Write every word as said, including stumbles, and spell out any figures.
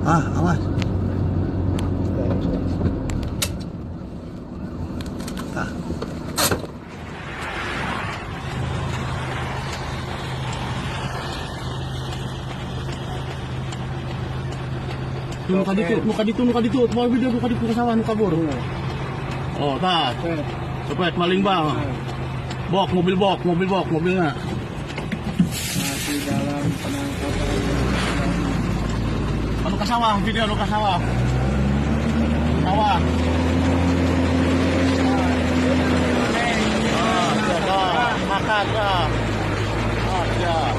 Ah, awas. Ah. Tu muka ditu, muka ditu, muka ditu, tu baru video muka ditu ke sawah, muka bor. Oh, dah. Cepet maling, Bang. Bok, mobil bok, mobil bok, mobilnya. Masih dalam penangkapan. Anu ke sawah, video anu ke sawah. Sawah. Ah, dah, dah. Makan, dah. Ah, dah.